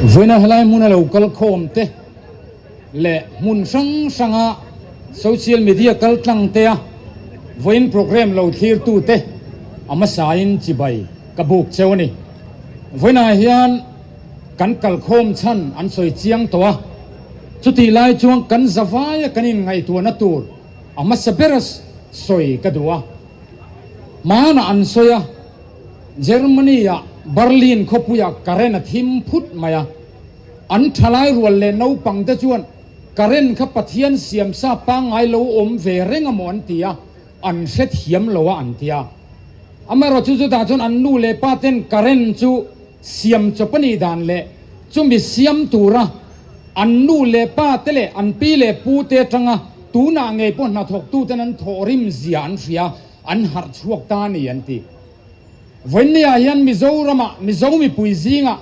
Vawiina helai hmuna lo kal khawm te leh hmun hrang hranga social media kal tlang te a vawiin programme lo thlir tu te a hmasain chibai ka buk cheu a ni. Vawiinah hian kan kal khawm chhan an sawi chiang tawh a, chutih lai chuan kan zavaia kan inngaihtuahna tur a hmasa ber sawi ka duh a. Hmanah an sawi a, Germany-ah Berlin khawpuiah current a thim phut mai a. An thalai rual leh naupangte chuan current kha Pathian siamsa pangngai lo awm ve reng a maw an ti a, an hrethiam lo a an ti a. Amaherawhchu chutah chuan an nu leh pa ten current chu siam chawp a nih dan leh chumi siam tura an nu leh pa te leh an pi leh pu te atanga tunah ngei pawh hnathawktuten an thawhrim zia an hria, an harh chhuak ta a ni an ti. Vawiinniah hian Mizoramah Mizo mipui zingah,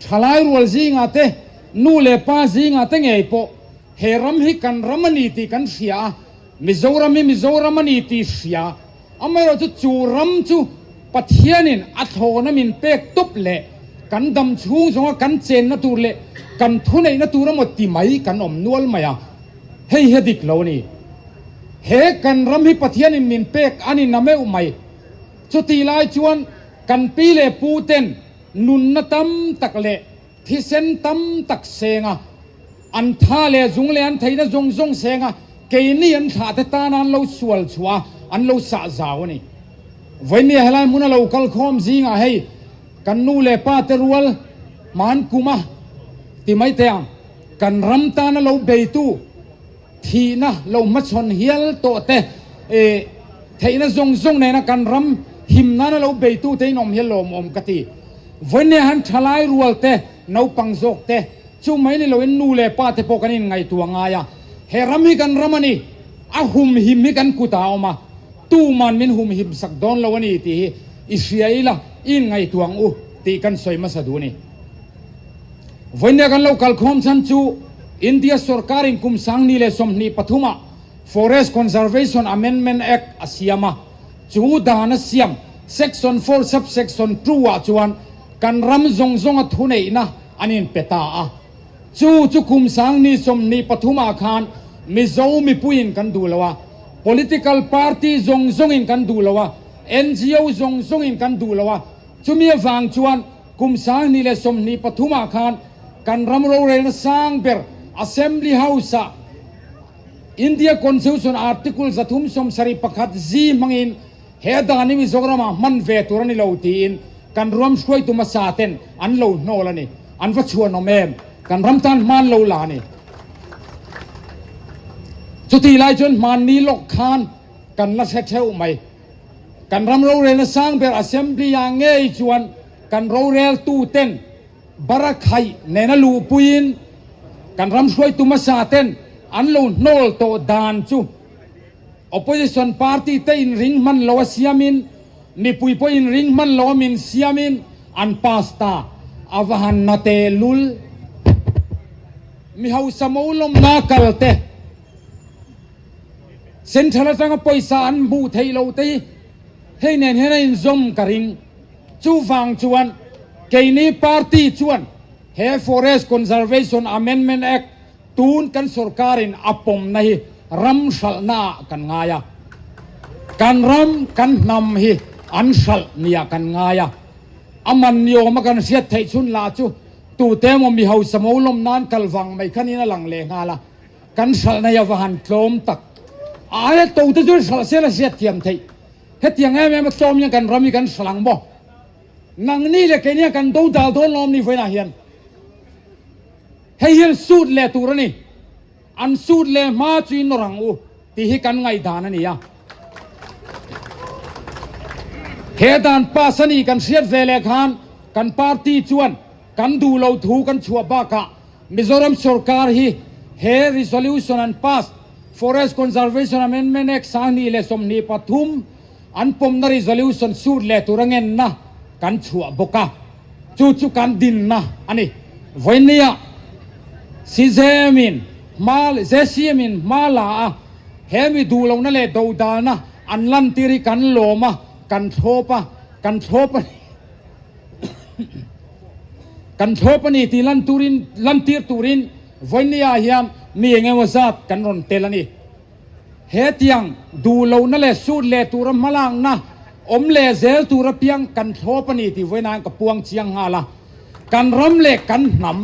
thalai rual zingah te, nu leh pa zingah te ngei pawh he ram hi kan ram a ni tih kan hria a, Mizoram hi Mizoram a ni tih hria. Amaherawhchu chu ram chu Pathianin a thlawna min pek tawp leh kan dam chhung zawnga kan chenna tur leh kan thuneihna tur emaw ti mai kan awm nual mai a, hei hi a dik lo a ni. He kan ram hi Pathianin min pek a ni na meuh mai. Chutih lai chuan kan pi leh pu ten nunna tam tak leh thisen tam tak seng a, an tha leh zung leh an theihna zawng zawng seng a, keini an thlah te tana an lo sual chhuah a, an lo sah zau a ni. Vawinia helai hmuna lo kal khawm zingah hei kan nu leh pa te rual hman kum a ti mai teh ang, kan ram tana lo beitu, Thihna lo hmachhawn hial tawh te, theihna zawng zawng nena kan ram him nana lo beitu te in awm hi lawmawm ka ti. Vawinia han thalai rual te, naupang zawk te, chu mai ni loin nu leh pa te pawh kan inngaihtuah ngai a. He ram hi kan ram a ni, a humhim hi kan kutah a awm a, tuman min humhim sak dawn lo a ni tih hi i hria ila, i inngaihtuah ang u tih kan sawi hmasa duh a ni. Vawinia kan lo kalkhawm chhan chu India sorkarin kum 2023 ah Forest Conservation Amendment Act a siam a, chu dan a siam Section 4 Sub-Section 2 ah chuan kan ram zawng zawnga thuneihna an inpe ta a. Chu chu kum 2023 ah khan Mizo mipuiin kan duh lo a, political party zawng zawngin kan duh lo a, NGO zawng zawngin kan duh lo a, chumi avang chuan Kum 2023 ah khan kan ram rorelna sang ber Assembly House ah India Constitution Article 371 zi hmangin he dan hi Mizoram ah hman ve tur a ni lo tiin kan ruam hruaitu hmasa ten an lo hnawl a ni. An va chhuanawm em? Kan ram tan hman lo la a ni. Chutih lai chuan hmanni lawk khan kan la hre theuh mai. Kan ram rorelna sang ber Assembly ah ngei chuan kan roreltu ten barakhaih nena luhpuiin kan ram hruaitu hmasa ten an lo hnawl tawh dan chu Opposition party te inring hman lo a siamin mipui pawh inring hman lo a min siamin an pass ta a va han na tehlul. Mi hausa mo lawmna kal te. Central atanga pawisa an hmuh theih loh te hi hei nen hian a inzawm ka ring. Chuvang chuan keini party chuan he Forest Conservation Amendment Act tun kan sorkarin a pawmna hi ram hralhna ah kan ngai a. Kan ram, kan hnam hi an hralh niah kan ngai a. A man ni awma kan hriat theih chhun lah chu tute emaw mi hausa mo lawm nan kal vang mai khanin a lang leh nghal a. Kan hralhna hi a va han tlawm tak. A aia to te chu hralh sel a hriat thiam theih. Hetiang em em a tlawm hian kan ram hi kan hralh ang maw? Nangni leh keini hian kan do dal dawn lawm ni vawiinah hian. Hei hian suit leh tur a ni. An suit leh hma chu in nawr ang u tih hi kan ngaihdan a ni a. He dan pass a nih kan hriat ve leh khan kan party chuan kan duh lo thu kan chhuah bakah Mizoram sorkar hi he resolution an pass, Forest Conservation Amendment Act 2023 an pawmna resolution sut leh tura ngenna kan chhuah bawk a, chu chu kan dinna a ni. Vawinia CJM in hma JCM in hma la a, he mi duh lohna leh dodalna an lantir hi kan lawm a, kan thlawp a, kan thlawp a ni. Kan thlawp a ni tih lan turin lantir turin vawinia hian mi eng emaw zat kan rawn tel a ni. Hetiang duh lohna leh sut leh tura hmalakna awm leh zel tur apiang kan thlawp a ni tih vawiinah hian ka puang chiang nghal a. Kan ram leh kan hnam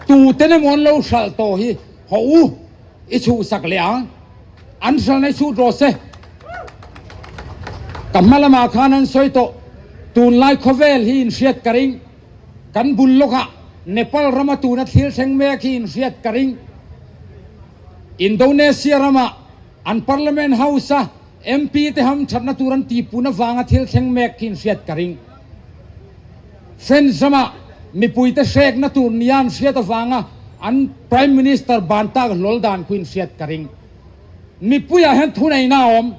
tuten emaw an lo hralh tawh hi hawh u i chhuhsak leh ang. An hralhna i chhut rawh se. Ka hma lamah khan an sawi tawh, tunlai khawvel hi inhriat ka ring. Kan bul lawkah Nepal rama tuna thil thleng mek hi inhriat ka ring. Indonesia rama an Parliament House-a MP te hamthatna tur an tihpun avanga thil thleng mek hi inhriat ka ring. French rama mipuite hrekna tur nia an hriat avanga an Prime Minister ban tak hlawl dan khu inhriat ka ring. Mipuiah hian thuneihna a awm.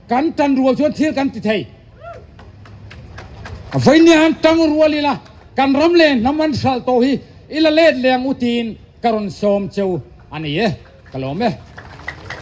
Kan tan rual chuan thil kan ti thei. Vawinia han tang rual ila kan ram leh hnam an hralh tawh hi ila let leng u tiin ka rawn sawm cheu a ni e. Ka lawm e.